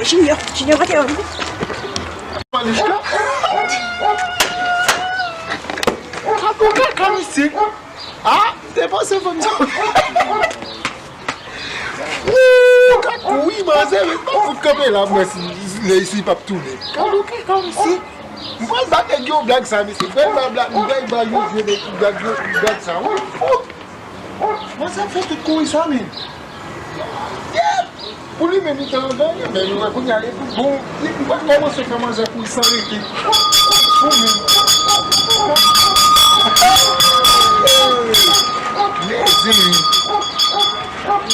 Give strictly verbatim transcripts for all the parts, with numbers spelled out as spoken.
Junior, Junior, mate yo. Kado kaka misye. Ah, m te panse fò m sa. Wouy, ka kouri, manzè, men pa fout kanpe la, mwen, si, si, si, si p ap tounen. Kado kaka misye. M pral ba nèg yo blag sa, mesye. M pral ba blag, m pral ba yo vye nèg blag yo, blag sa. Wi, fou. Manzè ap fè tout kouri sa, men. Yeah! Pou li menm, li te andan, men li wè kounye a, li bon, li, li pral kòmanse fè manzè kouri san rete. Fou, men. Mezanmi.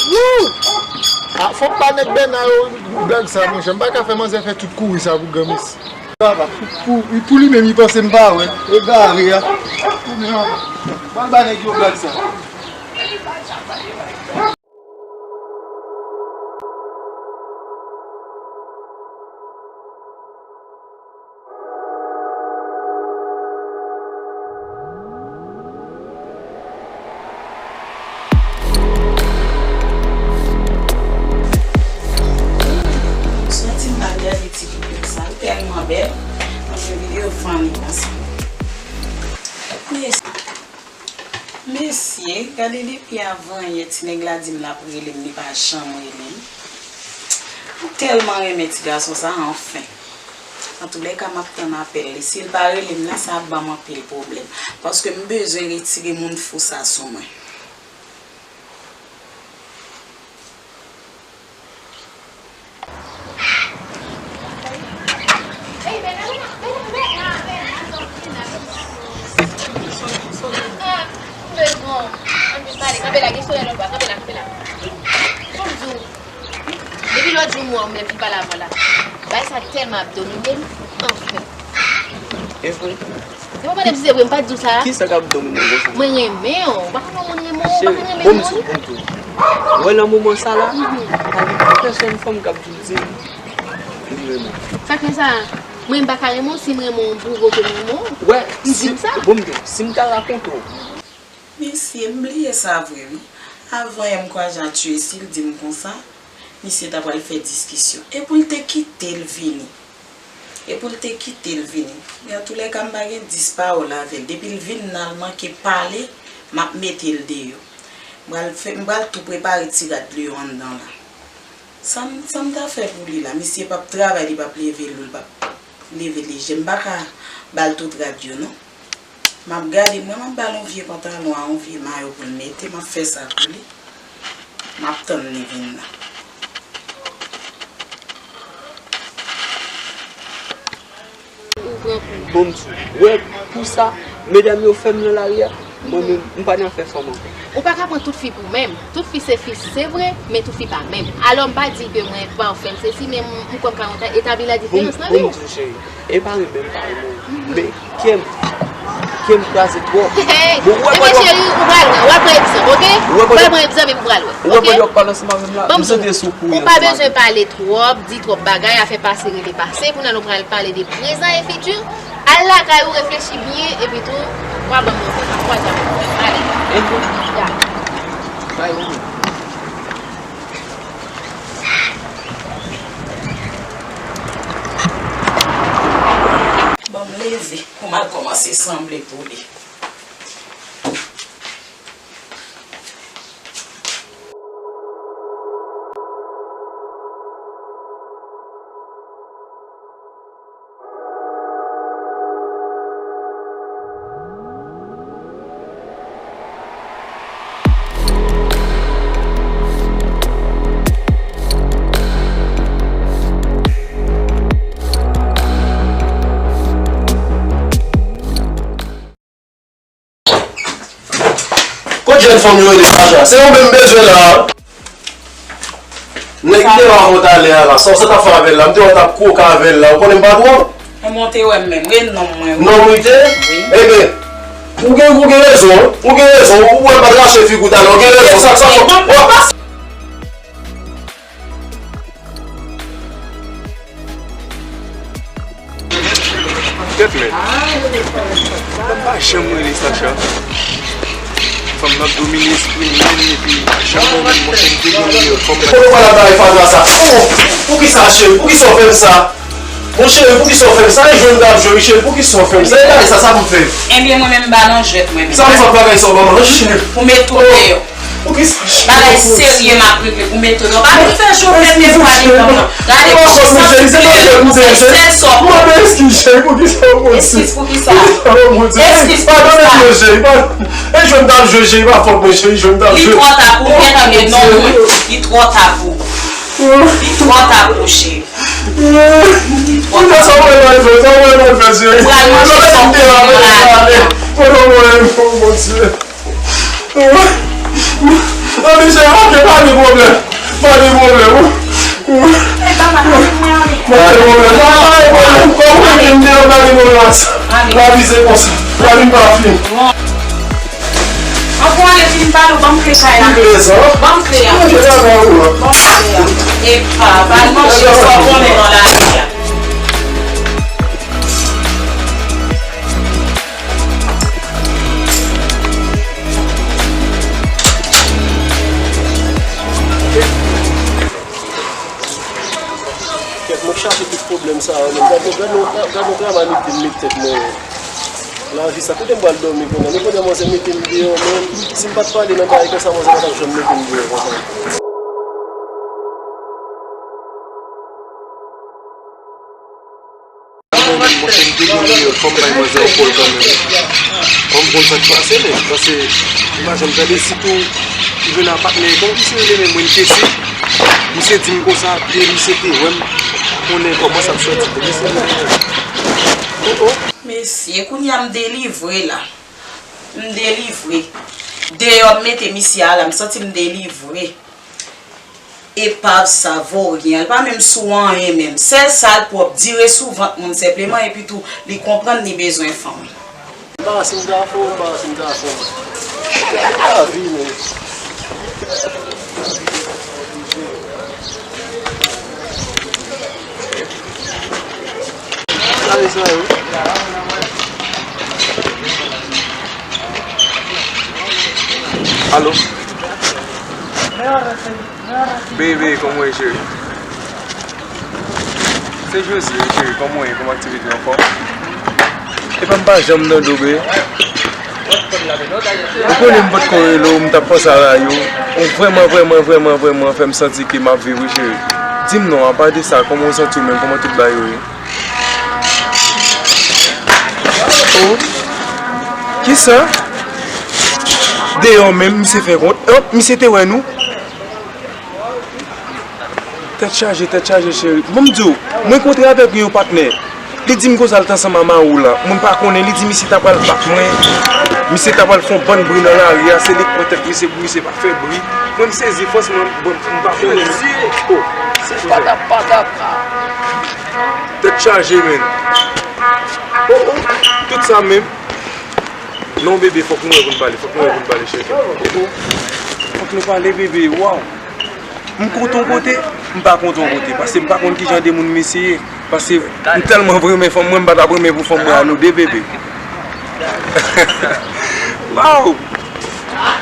Wouy! Ah, fò m ba nèg Bèna yo blag sa, monchè. M pa ka fè manzè fè tout kouri sa pou granmesi. Papa, pou, pou, pou li menm, li panse m pa wè. Egare a. Ou menm, papa. Pral ba nèg yo blag sa. Soti m al gade ti videyo sa, li tèlman bèl. Anpil videyo funny konsa. Mesye, gade depi avanyè ti nèg la di m l ap rele m, li pa janm rele m. M tèlman renmen ti gason sa, anfen. Antoulèka, m ap tann apèl li. Si l pa rele m la, sa ap ban m anpil pwoblèm. Paske m bezwen retire moun fou sa sou mwen. Depi lòt jou m wè w, m vin pale avè w la. Bagay sa tèlman ap domine m, anfen. E vre? Se pa pale m si se vre, m pa di w sa. Kisa k ap domine w konsa? Mwen renmen w. Ou pa konn yon moun renmen w, ou pa konn renmen moun. Cheri, bon, m di w, bon, m di w. Ou wè nan moman sa la, pa gen pèsòn fanm k ap vin di m li renmen w. Sa k fè sa? Mwen, m pa ka renmen w, si m renmen w, m pwouve w ke m renmen w. Wè, m di m sa. Bon, m di w, si m ta rakonte w. Mesye, m bliye sa vre, wi. Avan yè m kwaze a Tracy, l di m konsa, misye ta pral fè diskisyon. E pou l te kite l vini. E pou l te kite l vini. Men antoulèka, m pa gen dis pawòl avè l. Depi l vin nan, l manke pale, m ap mete l deyò. M pral fè, m pral tou prepare ti rad li yo anndan la. Sa m, sa m ta fè pou li la? Misye p ap travay, li p ap leve lou, li p ap leve lije. M pa ka ba l tout rad yo, non. M ap gade, mwen, m ap ba l yon vye pantalon a, yon vye mayo pou l mete. M ap fè sa pou li. M ap tann li vin la. Ou pran kou. Bon, m di w, wè, pou sa, medam yo fè m nan lari a, mwen menm, m pa nan afè fanm ankò. Ou pa ka pran tout fi pou menm. Tout fi se fi, se vre, men tout fi pa menm. Alò, m pa di ke mwen pa fè m sesi, men m, m kwè m ka etabli la diferans nan vi w. Bon, m di w, cheri, e pa renmen m pa renmen w. Men kè m, kè m kraze twòp. Bon, ou wè, ebyen, cheri, ou pral wè, w ap pran egzanp, oke? W ap pran egzanp epi w pral wè, oke? Ou wè pandan w ap pale ansanm avè m la, m santi sou kouri ansanm avè m. Ou pa bezwen pale twòp, di twòp bagay, afè pase rete pase. Kounye a nou pral pale de prezan e fiti. Al lakay ou, reflechi byen, epi tou, w a ban m yon fè, m ap kwaze avè w. Ale. Ya. Bay ou. Ban m leve pou m al kòmanse sanble pou li. Kot jèn fanm yo rele Sacha? Se ou menm m bezwen la. Nèg ki te ba w talè a la, sa w sot ap fè avè l la, m te wè w t ap kwoke avè l la, ou konnen m pa dwòl. Mwen te wè m menm, wi, nonm mwen, wi. Nonm ou te? Wi. Ebyen, ou gen, ou gen rezon, ou gen rezon, ou wè m pa t rache figi w talè, ou gen rezon, sa, sa, sa, w ap Kèt men. Mwen pa janm rele Sacha. Fanm nan domine espri m menm, epi jan mwen menm, mwen fè m te domine yo, fanm nan. Kote w pral ap bay Fadra sa? Oh, poukisa, cheri? Poukisa w fè m sa? Mon cheri, poukisa w fè m sa? E jwèt m t ap jwe, wi, cheri, poukisa w fè m sa? E bagay sa, sa pou m fè? Ebyen, mwen menm, m pa nan jwèt, mwen menm. Sa pou m fè bagay sa, manman, cheri? Pou mete w deyò. Poukisa, cheri? Bagay serye m ap regle pou mete w deyò. Pa vin fè jwèt m nan pwa devan m nan. Gade, cheri, se sèl sa w konn fè. Eskiz, cheri, poukisa w fè m sa? Eskiz, poukisa? Padone m, cheri, pa-, e jwèt m t ap jwe, cheri, pa fòt mwen, cheri, jwèt m t ap jwe. Li twò ta pou ou, gentan gen non mwen. Li twò ta pou ou. Li twò ta pou ou, cheri. Li twò ta pou ou. Sa w pral fè, sa w pral fè, cheri. Ou pral manje sa w konn nan lavi a. Mwen, mwen, mwen, Bondye. Ann, cheri, ok, pa gen pwoblèm. Pa gen pwoblèm. Pa gen pwoblèm. Pa gen pwoblèm. Kòm ou vin deyò, pa gen pwoblèm ak sa. Lavi se konsa. Lavi pa fini. An pou ale fin pale w, ban m kle kay la. Ki kle sa? Ban m kle a. Manje travay ou an. Ban m kle a. Epa, pa al manje sa w konnen nan lavi a. Kèt, mwen k chache tout pwoblèm sa yo menm. Gad yon, gad yon, gad yon travay mete m met tèt mwen. Lavi sa, kote m pral dòmi kounye a? Men kounye a manzè mete m deyò menm. Si m pa t pale nan bagay konsa, manzè pa t ap janm mete m deyò konsa. Mwen menm, mwen fè m te gen yon fò m bay manzè yon kòl kanmenm. Fò m konn sa k pase menm, paske m pa janm tande, sitou li vin a patnè, kòman misye rele menm, Wendy Kessy? Misye di m konsa, de misye te wè m, konnen kòman sa ap sòti, de misye rele menm. Oh, oh. Mesye, kounye a m delivre la. M delivre. Deyò m mete misye a la, m santi m delivre. Epav sa, voryen an, li pa menm sou anyen menm. Sèl sa l pwòp, dire sou vant moun senpleman, epi tou, li konprann li bezwen fanm. M pa si m ta fè w, m pa si m ta fè w. Lavi menm. Gade sa yo. Alo. Bebe, kòman w ye, cheri? Se Josie, wi, cheri. Kòman w ye? Kòman aktivite? Anfòm? Epa m pa janm nan do, bebe. Ou konnen m potko rele w, m t ap panse a Rayou. Ou vrèman, vrèman, vrèman, vrèman fè m santi ke m ap viv, wi, cheri. Di m non, apa de sa, kòman w santi w menm? Kòman tout bagay yo ye? Oh. Kisa? Deyò menm, misye fè kont. Oh, misye te wè nou. Tèt chaje, tèt chaje, cheri. Bon, m di w, mwen kontre avèk yon patnè. Li di m konsa l t ansanm a mari w la. Mwen pa konnen, li di misye ta pral bat mwen. Misye ta pral fè yon bann bri nan lari a. Se li k pran tèt misye pou misye pa fè bri. Mwen, m sezi, franchman, bon, m pa konnen. Oh, se patap, patap. Tèt chaje, menn. Oh, oh, tout sa menm. Non, bebe, fòk nou wè pou n pale, fòk nou wè pou n pale, cheri. Oh, oh. Fòk nou pale, bebe, waw. M kontan yon kote, m pa kontan yon kote, paske m pa konn kijan de moun misye ye. Paske m tèlman renmen fanm mwen, m pa t ap renmen pou fanm mwen a nou de, bebe. Waw!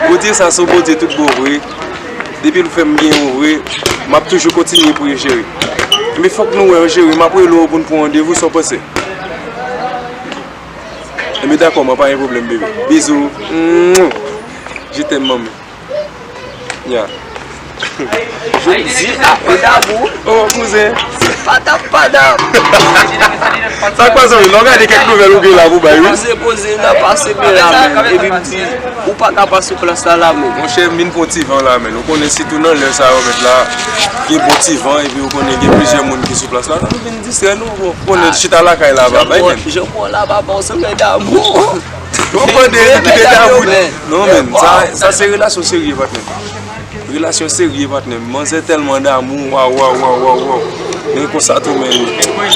Bondye sa se yon Bondye tout bon vre. Depi l fè m gen yon vre, m ap toujou kontinye priye, cheri. Men fòk nou wè, cheri, m ap rele w pou n pran randevou, sa w panse? Enben dakò, man, pa gen pwoblèm, bebe. Bizou. Mwah. Je t'aime, manmi. Ya. Jodi a, mwen damou. Oh, kouzen. Patap, patap. Sa k pase, wi? Lè w gade kèk nouvèl ou gen la pou bay, wi. Poze, poze, nan pase byen la menm. Epi m di, ou pa ka pa sou plas la, la menm. Monchè, m vin pran ti van la menm. Ou konnen sitou nan lè sa yo, mèt la, gen bon ti van, epi ou konnen gen plizyè moun ki sou plas la. Nou vin distrè nou, bon. Ou konnen chita lakay la, babay menm. Jean Paul la, papa, ou se mèt damou. Ou konnen ki te damou. Non, menm, sa, sa se relasyon serye, patnè. Relasyon serye, patnè. Manzè tèlman damou, waw, waw, waw, waw, waw. Men konsa tou, men,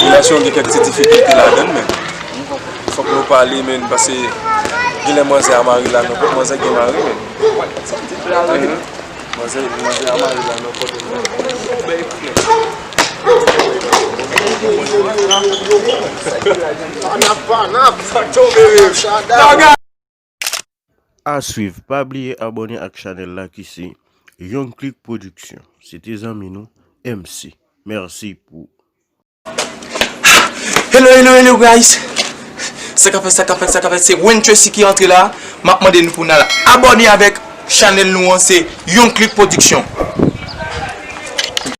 relasyon gen kèk ti difikilte ladan l, men. Fòk nou pale, men, paske genlè manzè a mari la, non, fòk manzè gen mari, men. Mhm. Manzè, manzè a mari la, non, fòk. Panap, panap. Sa k tonbe, wi. Chada. A swiv, pa bliye abòne ak chanèl la ki se Young Click Production. Se te zanmi nou, M C. Mèsi pou Hello, hello, hello, guys. Sa k ap fèt, sa k ap fèt, sa k ap fèt, se Wayne Tracy ki antre la. M ap mande nou pou n al abòne avèk chanèl nou an, se Young Click Production.